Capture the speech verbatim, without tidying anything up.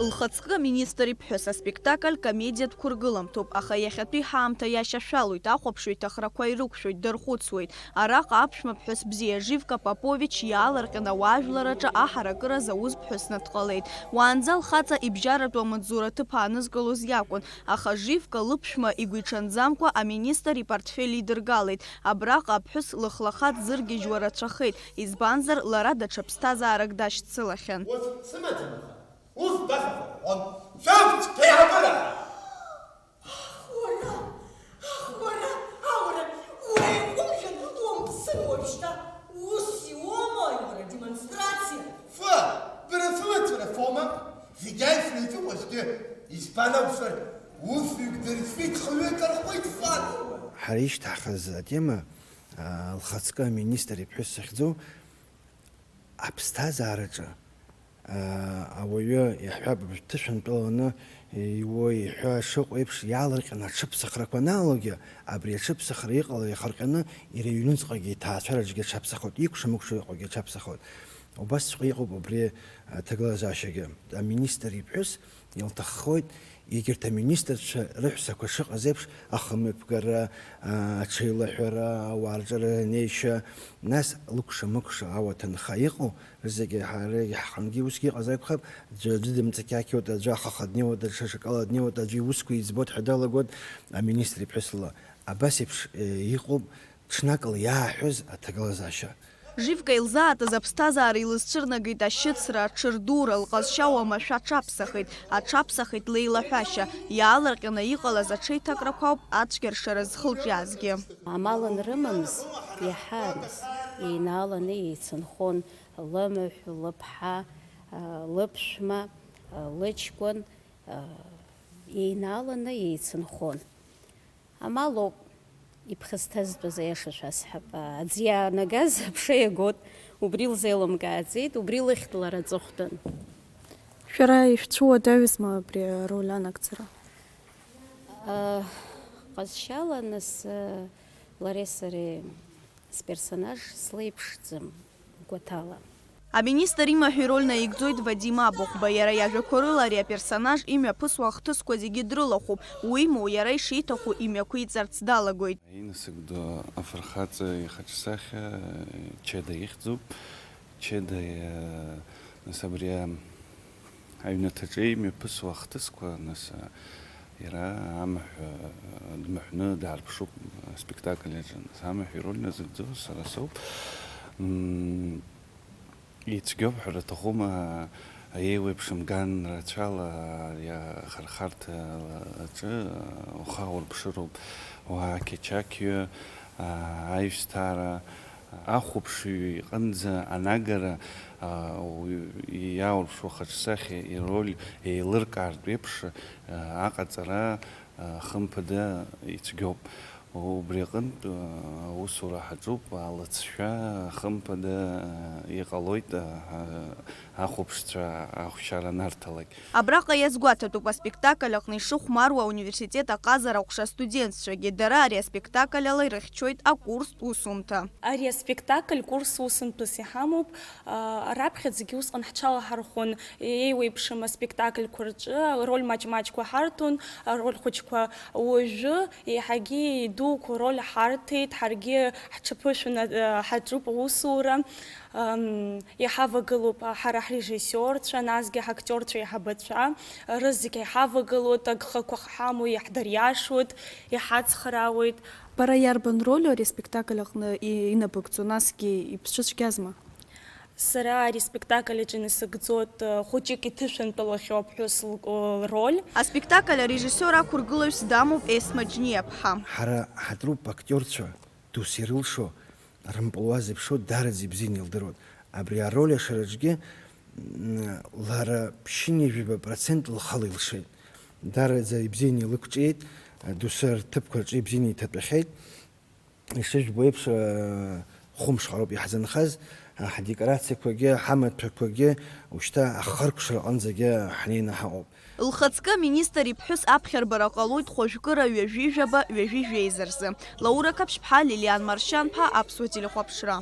Лхаҵкы аминистр иԥҳәыс аспектакль комедиатә қәыргыламҭоуп, аха иахьатәи ҳаамҭа иашьашәалоит, ахәаԥшҩы иҭахрақәа ирықәшәоит, дырхәыцуеит. Араҟа аԥшәма ԥҳәыс бзиа Живка Попович иаалырҟьаны ауаажәлараҿы аҳаракыра зауз ԥҳәысны дҟалеит. Уаанӡа лхаҵа ибжьаратәу амаҵзура аҭыԥ аанызкылоз иакәын, аха Живка лыԥшәма игәиҽанӡамкәа аминистр ипортфель идыргалеит. Абраҟа аԥҳәыс лыхлахаҵ зыргьежьуа рацәахеит, избанзар, лара даҽа ԥсҭазаарак дашьцылахьан. Урҭ сымаӡам аха, урҭ баша ҳәа рҳәон. Шәоуп, шәеиҳабыра! Ах, уара, ах, уара, аура, уеиҟәымшәан, уамԥсыр уажәшьҭа, ус иуоума, уара, демонстрациа? Фы, бара фымаҵура фома, зегь аишәа иаҿуп уажәгьы, избан акәзар, усҩык дыршәит, хҩык архәит фан. Ҳара ишьҭаҳхыз атема, аа, лхаҵкы аминистр иԥҳәыс захьӡу, аԥсҭазаараҿы, аа, ауаҩы, иаҳҳәап, ҭышәынтәаланы иуо иҳәо шыҟоу еиԥш, иаалырҟьаны аҽыԥсахрақәа анаалогьы, абри аҽыԥсахра иҟало иахырҟьаны иара иҩныҵҟагьы иҭаацәараҿгьы аҽаԥсахоит, икәша-мыкәша иҟоугьы аҽаԥсахоит. Убасҵәҟьа иҟоуп абри аҭагылазаашьагьы. Аминистр иԥҳәыс илҭаххоит, егьырҭ аминистрцәа рыҳәсақәа шыҟаз еиԥш, ахымҩаԥгара, аҽеилаҳәара, ауаа рҿы рнеишьа, нас лыкәша-мыкәша ауаҭанха иҟоу, рызегьы ҳара иаҳхынгьы усгьы иҟазар акәхап, аӡәы аӡәы дымҵақьақьуеит, аӡәы ахаха днеиуеит, аӡәы аҽакала днеиуеит, аӡәы иусқәа иӡбоит ҳәа далагоит, аминистр иԥҳәыс лыла. Абас еиԥш, э, иҟоуп ҽнакала иааҳәыз аҭагылазаашьа. Живка илзаатыз аԥсҭазаара илызцәырнагеит ашьыцра, аҽырдура, лҟазшьа уамашәа аҽаԥсахит, аҽаԥсахит леилаҳәашьа, иаалырҟьаны иҟалаз аҽеиҭакрақәа ауп ацәгьаршара зхылҿиаазгьы. Амал анрымамыз, иаҳа аныс, еинааланы еицынхон лымаҳә, лыԥҳа, лыԥшәма, лыҷкәын, еинааланы еицынхон. Амал ауп, иԥхасҭазтәыз аиаша шәасҳәап, аӡы иаанагаз аԥша иагот, убри лзеилымкааӡеит, убри лыхьт лара аҵыхәтәан. Шәара ишәцәуадаҩызма абри ароль анагӡара? Ҟазшьала, нас, лареи сареи сперсонаж слеиԥшӡам гәаҭала. Аминистр имаҳә ироль наигӡоит Вадим Абыхәба. Иара иажәақәа рыла ари аперсонаж имҩаԥысуа ахҭысқәа зегьы дрылахәуп, уимоу, иара ишиҭаху имҩақәиҵарц далагоит. Инасыгӡо афырхаҵа ихаҿсахьа Чеда ихьӡуп. Чеда, нас, абри аҩнаҭаҿы имҩаԥысуа ахҭысқәа, нас, иара амаҳә дмаҳәны даарԥшуп аспектакль аҿы. Нас амаҳә ироль назыгӡо сара соуп. М, ицәгьоуп ҳәа рҭахума, еиуеиԥшым ган рацәала ари ахырхарҭа аҿы уаха урԥшыроуп, уаа, ақьачақьҩы, аа, аҩсҭаара, ахәаԥшҩы иҟынӡа анагара, аа, уаҩ иааурԥшуа хаҿсахьа ироль еилыркаартә еиԥш, аа, аҟаҵара, аа, хымԥада ицәгьоуп. Убри аҟынтә, аа, аусура ҳаҿуп, алыҵшәа хымԥада, аа, иҟалоит, аа, ахәаԥшцәа ахәшьара анарҭалак. Абраҟа иазгәаҭатәуп аспектакль аҟны ишыхәмаруа ауниверситет аҟазара аҟәша астудентцәагьы. Дара ари аспектакль ала ирыхьчоит акурстә усумҭа. Ари аспектакль курс усумҭас иҳамоуп. Раԥхьаӡагьы усҟан ҳҽалаҳархәон еиуеиԥшым аспектакльқәа рҿы, ароль маҷ-маҷқәа ҳарҭон, ароль хәыҷқәа. Уажәы еиҳагьы идуқәа роль ҳарҭеит, ҳаргьы ҳҽаԥышәаны, ҳаҿуп аусура. Ам, иҳавагылоуп ҳара ҳрежиссиорцәа, насгьы ҳактиорцәа еиҳабацәа, рызегь иҳавагылоит, агхақәа ҳамоу иаҳдыриашоит, иҳацхраауеит. Бара иарбан роль ари аспектакль аҟны и-, инабыгӡо, насгьы ибцәыцәгьазма? Сара ари аспектакль аҿы инасыгӡоит, э, хәыҷык иҭышәынтәалахьоу аԥҳәыс лк-, лроль. Аспектакль арежиссиор ақәыргылаҩс дамоуп Есма Џьниаԥҳа. Ҳара ҳатруппа актиорцәа дус ирылшо, рымпылуа зеиԥшроу даараӡа ибзианы илдыруан. Абри ароль ашараҿгьы, м, лара ԥшьынҩажәаба процент лхала илшеит. Даараӡа ибзианы илықәҿиеит, досу рҭыԥқәа рҿы ибзианы иҭатәахьеит. Ишыжәбо еиԥш, хәымш ҟароуп иаҳзынхаз, ҳдекорациақәагьы, ҳамаҭәақәагьы, ушьҭа ахыркәшара аҟынӡагьы ҳнеины ҳаҟоуп. Лхаҵкы аминистр иԥҳәыс аԥхьарбара ҟалоит хәажәкыра ҩажәи жәаба, ҩажәи жәеиза рзы. Лаура Қаԥшьԥҳа, Лилиан Маршьанԥҳа, Аԥсуа телехәаԥшра.